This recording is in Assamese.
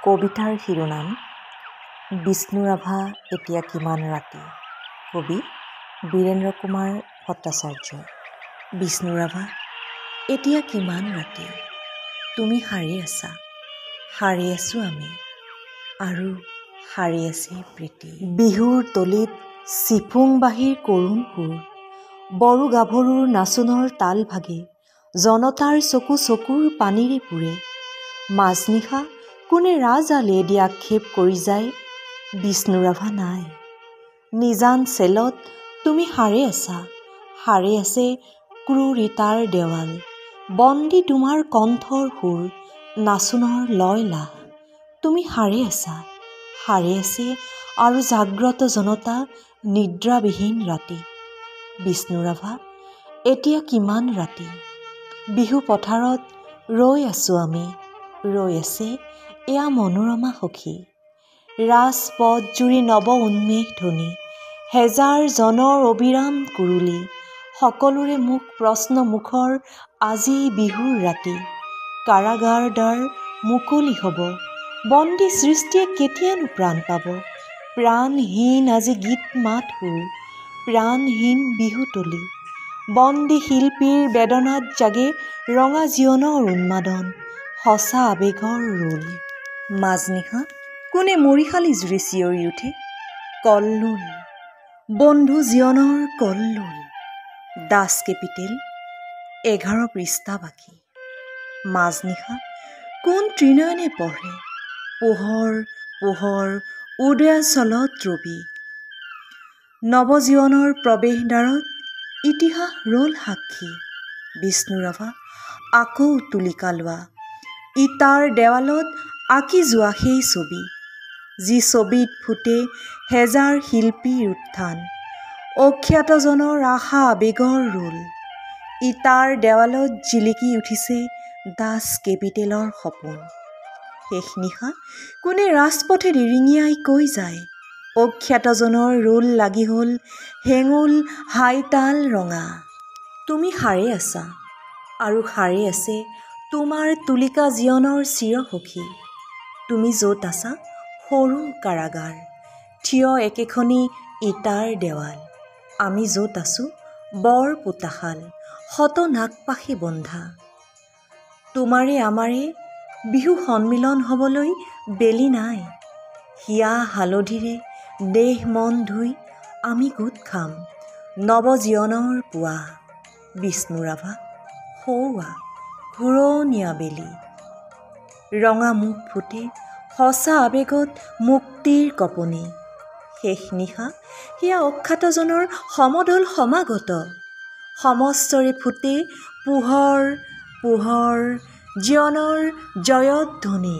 কবিতাৰ শিৰোনাম বিষ্ণুৰাভা এতিয়া কিমান ৰাতি। কবি বীৰেন্দ্ৰ কুমাৰ ভট্টাচাৰ্য। বিষ্ণুৰাভা এতিয়া কিমান ৰাতি, তুমি সাৰে আছা, সাৰে আছোঁ আমি, আৰু সাৰে আছে প্ৰীতি। বিহুৰ তলিত চিফুং বাঁহীৰ কৰুণ সুৰ, বড়ো গাভৰুৰ নাচোনৰ তাল ভাগে জনতাৰ চকু চকুৰ পানীৰে পুৰে। মাজনিশা কোনে ৰাজআলিয়েদি আক্ষেপ কৰি যায়, বিষ্ণুৰাভা নাই। নিজান চেলত তুমি সাৰে আছা, সাৰে আছে ক্ৰূৰ ইটাৰ দেৱাল, বন্দী তোমাৰ কণ্ঠৰ সুৰ, নাচোনৰ লয়লাহ। তুমি সাৰে আছা, সাৰে আছে আৰু জাগ্ৰত জনতা নিদ্ৰাবিহীন ৰাতি। বিষ্ণুৰাভা এতিয়া কিমান ৰাতি, বিহু পথাৰত ৰৈ আছোঁ আমি, ৰৈ আছে এয়া মনোৰমা সখী। ৰাজপথ জুৰি নৱ উন্মেষ ধ্বনি, হেজাৰ জনৰ অবিৰাম কুৰুলি, সকলোৰে মুখ প্ৰশ্ন মুখৰ আজি বিহুৰ ৰাতি। কাৰাগাৰ দ্বাৰ মুকলি হ'ব, বন্দী সৃষ্টিয়ে কেতিয়ানো প্ৰাণ পাব? প্ৰাণহীন আজি গীত মাত সুৰ, প্ৰাণহীন বিহুতলী। বন্দী শিল্পীৰ বেদনাত জাগে ৰঙা জীৱনৰ উন্মাদন, সঁচা আৱেগৰ ৰোল। মাজনিশা কোনে মৰিশালি জুৰি চিঞৰি উঠে, কল্লোল, বন্ধু জীৱনৰ কল্লোল। দাস কেপিটেল 11 পৃষ্ঠা বাকী। মাজনিশা কোন ত্ৰিনয়নে পঢ়ে, পোহৰ পোহৰ উদয়াচলত ৰবি। নৱজীৱনৰ প্ৰৱেশদ্বাৰত ইতিহাস ৰ'ল সাক্ষী। বিষ্ণুৰাভা আকৌ তুলিকা লোৱা, ইটাৰ দেৱালত আঁকি যোৱা সেই ছবি, যি ছবিত ফুটে হেজাৰ শিল্পীৰ উত্থান, অখ্যাতজনৰ আশা আৱেগৰ ৰোল। ইটাৰ দেৱালত জিলিকি উঠিছে দাস কেপিটেলৰ সপোন। শেষ নিশা কোনে ৰাজপথে ৰিঙিয়াই কৈ যায়, অখ্যাতজনৰ ৰোল লাগি হ'ল হেঙুল হাইতাল ৰঙা। তুমি সাৰে আছা আৰু সাৰে আছে তোমাৰ তুলিকা জীৱনৰ চিৰসখী। তুমি য'ত আছা সৰু কাৰাগাৰ, থিয় একেখনি ইটাৰ দেৱাল। আমি য'ত আছোঁ বৰ পোতাশাল, শত নাগপাশে বন্ধা। তোমাৰে আমাৰে বিহু সন্মিলন হ'বলৈ বেলি নাই। হিয়া হালধিৰে দেহ মন ধুই আমি গোট খাম নৱজীৱনৰ পুৱা। বিষ্ণুৰাভা সৌৱা ঘূৰণীয়া বেলি, ৰঙা মুখ ফুটে সঁচা আৱেগত মুক্তিৰ কঁপনি। শেষ নিশা সেয়া অখ্যাতজনৰ সমদল সমাগত, সমস্বৰে ফুটে পোহৰ পোহৰ জীৱনৰ জয়ধ্বনি।